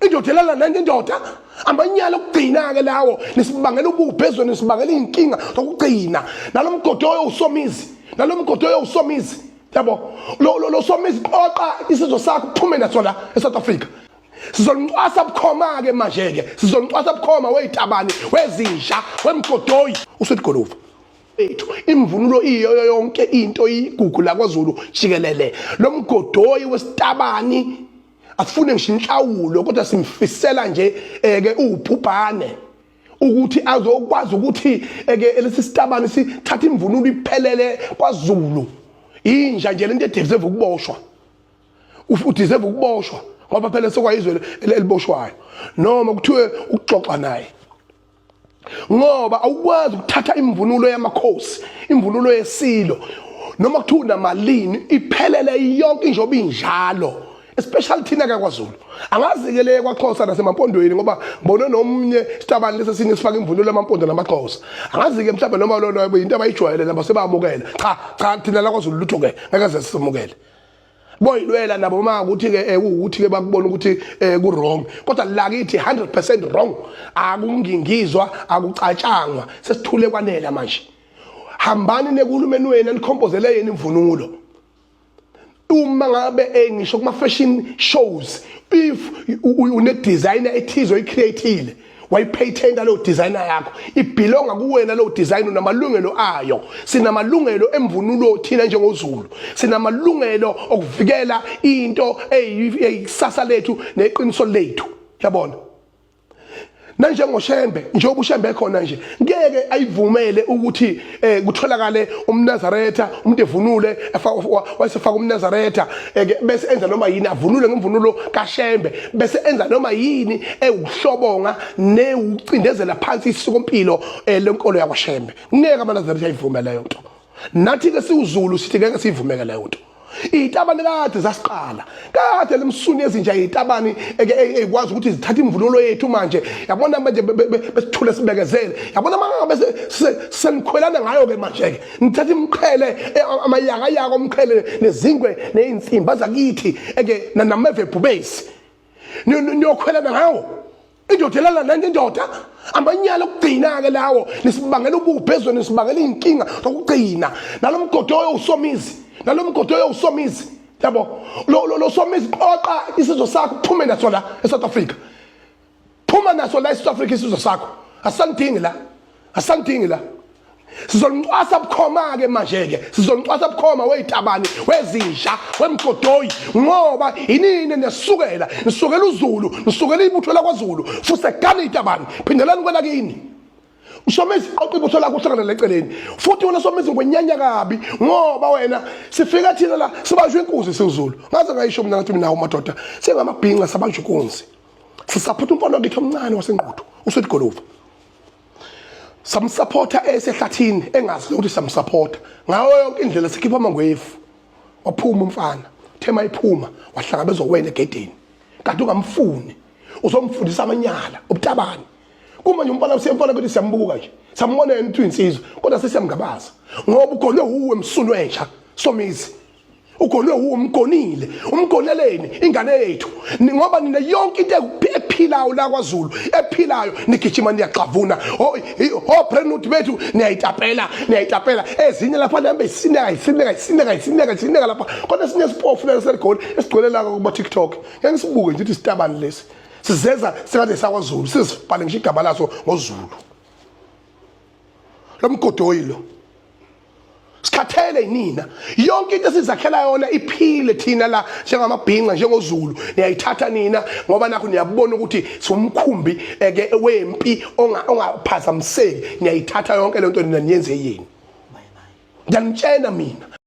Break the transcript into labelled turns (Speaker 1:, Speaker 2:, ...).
Speaker 1: Indoda elala nanye indoda, amanyala okugcina ke lawo, nisibangela ubuphi ezweni, nisibangela izinkinga zokugcina. Nalomgodoyo usomizi, nalomgodoyo usomizi, yabo lo somizi, qoqa isizwe sakho uphume naso la eSouth Africa. Sizoncwasa bukhoma ke manje ke, sizoncwasa bukhoma wezitabani, wezinja, wemgodoyi uSweet Guluva ethu. Imvunulo iyoyo yonke into igugu la kwaZulu jikelele. Lo mgodoyi wesitabani asifune ngisho inhlawulo, kodwa simfisela nje eke ubhubhane ukuthi azokwazi ukuthi eke lesi sitabani sithatha imvunulo iphelele kwaZulu. Inja nje lento edeserve ukuboshwa, udeserve ukuboshwa ngoba phela sekwayizwe eliboshwayo noma kuthiwe ukuxoxa naye, ngoba awukwazi ukuthatha imvunulo yamakhosi, imvunulo yesilo, noma kuthiwa unamalini, iphelele yonke njengoba injalo, especially thina ke kwaZulu. Angazi ke le kwaXhosa nasemampondweni, ngoba ngibone nomnye sitabani lesi sinye sifaka imvunulo yamampondo namaXhosa. Angazi ke mhlawumbe noma lona into abayijwayele nabo sebamukela. Cha cha, thina la kwaZulu lutho ke ngeke ze simukele. Boyilwela nabo uma ukuthi ke ukuthi ke bakubona ukuthi ku wrong, kodwa la kithi 100% wrong. Akungingizwa, akucatshangwa, sesithule kwanela manje. Hambani nekuhulumeni wenu nikhombozele yena imvunulo. Uma ngabe ngisho kuma fashion shows, if une designer ethize oyicreateile, wayipatenta leyo designer yakho, ibelonga kuwena leyo design, unamalungelo ayo. Sinamalungelo emvunulo thina njengoZulu, sinamalungelo okuvikela into eyikusasa lethu neqiniso lethu, yabona. Nanjengoshembe, njengoba uShembe ekhona nje, ngeke ayivumele ukuthi kutholakale umNazaretha, umuntu evunule wayesefaka umNazaretha bese enza noma yini, avunule ngemvunulo kaShembe bese enza noma yini ewuhlobonga newucindezela phansi isikompilo lenkolo yakwaShembe. Ngeke amaNazaretha ayivume leyo nto. Nathi ke siwuZulu sithi ngeke siyivumeke leyo nto. Izitabane kade zasiqala kade lemsuni ezinja, izitabane ekwazi ukuthi zithathe imvunulo yethu manje, yabona. Manje besithule sibekezele, yabona. Mangabe senikhwelana ngayo ke manje ke nithatha imqhele, amayakayaka omqhele nezingwe nezinsimba zakithi eke nameve bhubesi, niyokhwelana ngawo. Indoda elala nanye indoda, amanyala okugcina ke lawo, nisibangela ubuphi ezweni, nisibangela izinkinga zokugcina. Nalomgodoyo usomizi, nalomgodoyo usomizi, yabo lo somizi, qoqa isizwe sakho uphume naso la eSouth Africa. Phuma naso la eSouth Africa isizwe sakho, asanidingi la, asanidingi la. Sizoncwasa bukhoma ke manje ke, sizoncwasa bukhoma wezitabani, wezinja, wemgodoyi, ngoba inini nesukela nisukela uZulu, nisukela ibutho lakwaZulu. Fusekani itabani, phindelani kwela kini. Usomezi, qoqa ibutho lakho uhlangane leceleni. Futhi wena Somizi, ngwenyanya kabi, ngoba wena sifika thina la sibanjwe inkunzi siwuZulu. Ngaze ngayisho mina, ngathi mina madoda sengamabhinca, sabanjwa inkunzi, sisaphatha umfana wakithi omncane waseNquthu uSweet Guluva, samsupporta esehlathini engazi ukuthi samsupporta ngayo yonke indlela, sikhipha amangwevu. Waphuma umfana, thema iphuma wahlangabezwa wena egedeni, kanti ungamfuni uzomfundisa amanyala ubutabani. Kuma nje umfana, siyamfana ukuthi siyambuka nje, sambona yena ukuthi uyinsizwa, kodwa sesiyamngabaza ngoba ugonwe uwe msunu entsha Somizi, ugonwe uwe, umgonile, umgoneleni ingane yethu, ngoba nina yonke into ephilayo la kwaZulu ephilayo nigijima niyaxavuna. O Brentwood bethu niyayitapela, niyayitapela ezinye lapha, nihambe isineka isineka isineka isineka isineka lapha. Kodwa esinye isipofu la seligoli esigcwele la kuma TikTok, ngeke sibuke nje ukuthi isitabani lesi sizeza sengathi sakwaZulu, sizibhale ngisho igama laso ngoZulu. Lo mgodoyi lo, sikhathele yinina. Yonke into esizakhela yona iphile thina la njengamabhinca, njengoZulu, niyayithatha nina ngoba nakho niyabona ukuthi siwumkhumbi eke wempi ongaphazamiseki. Niyayithatha yonke lento nina, niyenze yini? Ngiyanitshena mina.